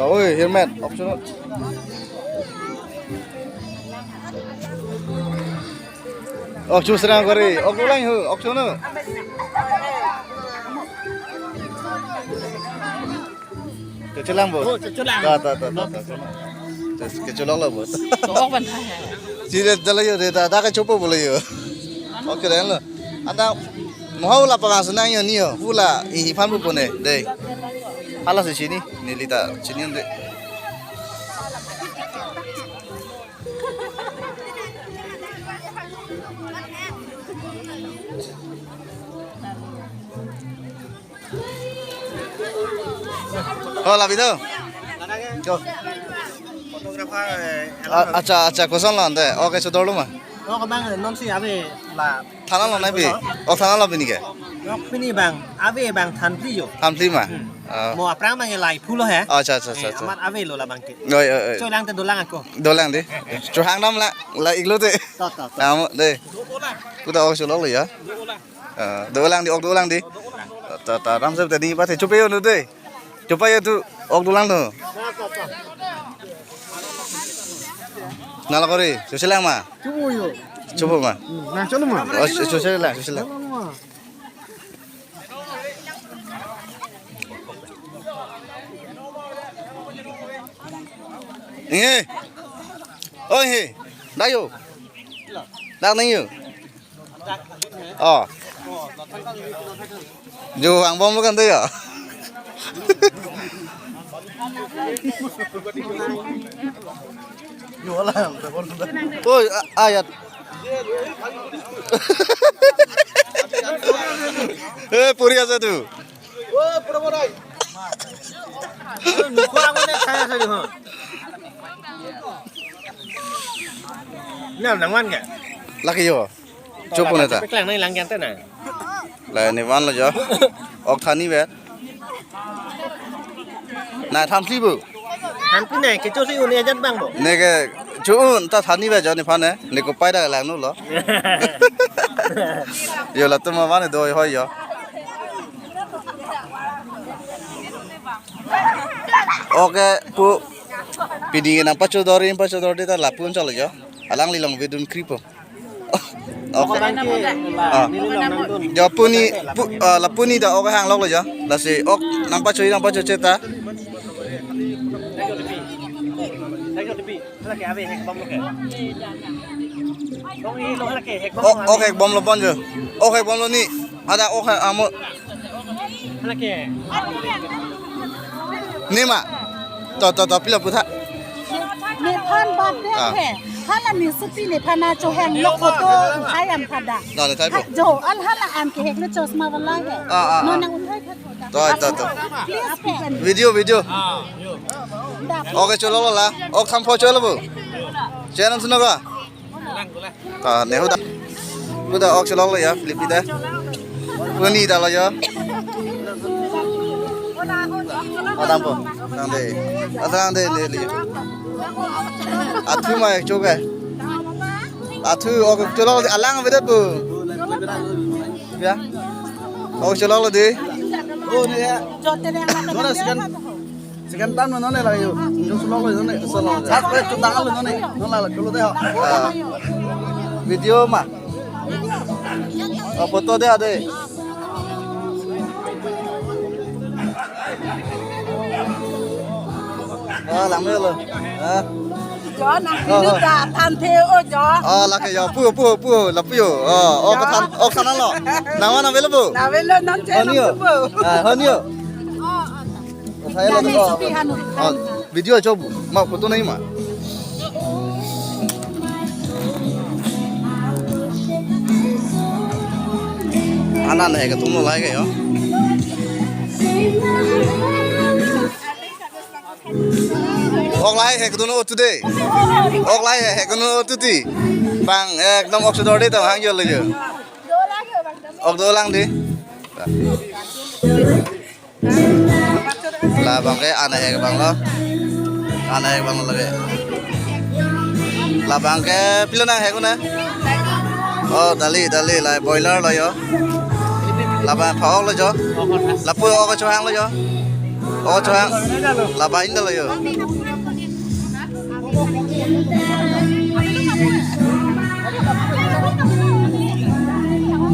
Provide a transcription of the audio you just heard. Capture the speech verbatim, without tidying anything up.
Oi, helmet, ok chonoi. Ok chosrang kori, ok dolang ho, ok chonoi. Kechelang bo. Oh, kechelang. Ta, ta, ta, ta, ta. Kechelang lo bo. Tok ban thai hai. Sire dala yo de, ta, ta kechopo bolo yo. Ok, keren lo. Anta mohau la pagang senang yo ni yo. Hula ihiphan bu pone, dei. Hala si chini, neli ta chini de. Oh, labi do. Yo. Photographer, eh, ah, acha, acha, koson lo ante. Ok, chodor lo ma. Ok, bang, non si ave la. Thana lo nai bi. Ok, thana lo pini ke. Ok, pini bang, ave bang thanphli yo. Thanphli ma. Hmm. Ah. Mo aphrang bang la iphu lo he. Acha, acha, acha, eh, acha. Amat ave lo labang ke. Oi, oi, oi. Cholang te dolang ako. Dolang de. Chohang dam la, la iglo de. To, to, to. Namo de. Kuda ok cholok lo ya. Ah, dolang di, ok dolang di. Ta, ta, ramse tadi pate chope yo nu de. Chope yo tu, ok dolang tu. Nala kori, choselang ma. Chopo yo. Chopo ma. Hmm, nang cholo ma. Oh, cho-, choselang, choselang. Cholo ma. Inge. Oi he. Dayo. Dak nang yo. Oh. Jo angbong lo kan to ya. Oi, a-, ayat. Eh, puri asa tu. Muka aku ni saya saja ha. Ni nang wan ke? Laki yo. Chopo neta. Peklang nang lang jante na. La ne van lo jo. Ok thani be. Na thanphli bo. Thanphli ne kecho si un ajat bang bo. Ne kecho un ta thani be jo nephan ne. Ne kopai dak lang nu lo. Yo latum avan do hoi yo. Ok pu. Pini nangpachodor, nangpachodor di ta lapu-an cholo jo. Alangli long vedun kripo. Ok. Ah. Jo pu ni, pu, ah, lapu ni ta ok hanglok lo jo. Lasi ok nangpacho, nangpacho cheta. Ok, ok hek bom lo pon jo. Ok hek bom lo ni. Ada ok ha-, amo. Ni ma. To, to, to, pilo putha. Nephan birthday Ah. he. Hala ni supi nephan na chohang lok photo hayam pada. Na, na, thai po. Ha, jo, al hala an ke hek le chosma wala he. Ah, ah, No ah. nang un hai photo da. To, to, to. Please, pen. Video, video. Da. Ok, cholo lo la. Ok, tham pho cholo bo. Channel suno ka? Ah, nehu da. Kuda ok cholok lo ya, Philip da. Kuni da lo ya. Adam po. Nang de. Adam de de li. Athu ma ek chok hai. Athu ok cholok alang vedet bu. Ya. Ok cholok lo de. Oh, ni ya. Jote de alang. Jote de alang. Second time lo nonne lagi yo. Jus lo lo nonne, solo. Sat pe chutang lo nonne. Non la kelo de ho. Ah. Video ma. Oh, photo de ade. Ah, lang lo. Ah. Jo, nang Oh, oh. pinu ta than the o jo. Oh, lake yo, pu, pu, pu, lapu yo. Oh, oh, Jo. Kethan, oh, kethan lo. Nang mana available? Na velo non Oh, channel niyo. tu po. Ah, oh, niyo. Oh, saya lo Nang to. supi hanu. Oh, video acho bu. Ma photo nahi ma. Ana nahi ketum lo lai ke yo. Ok lahei hek dun o tu de. Ok lahei hek dun o tu ti. Bang ekdom ok sudor de to hang yo le yo. Ok dolang de. Labang ke ana hek bang lo. Ana hek bang lo lagi. Labang ke pilo nang hek na. Oh, dali, dali, lai boiler lo yo. Labang phaok lo jo. Lapu ok chohang lo jo. Oh, chua. Labain dalo yo.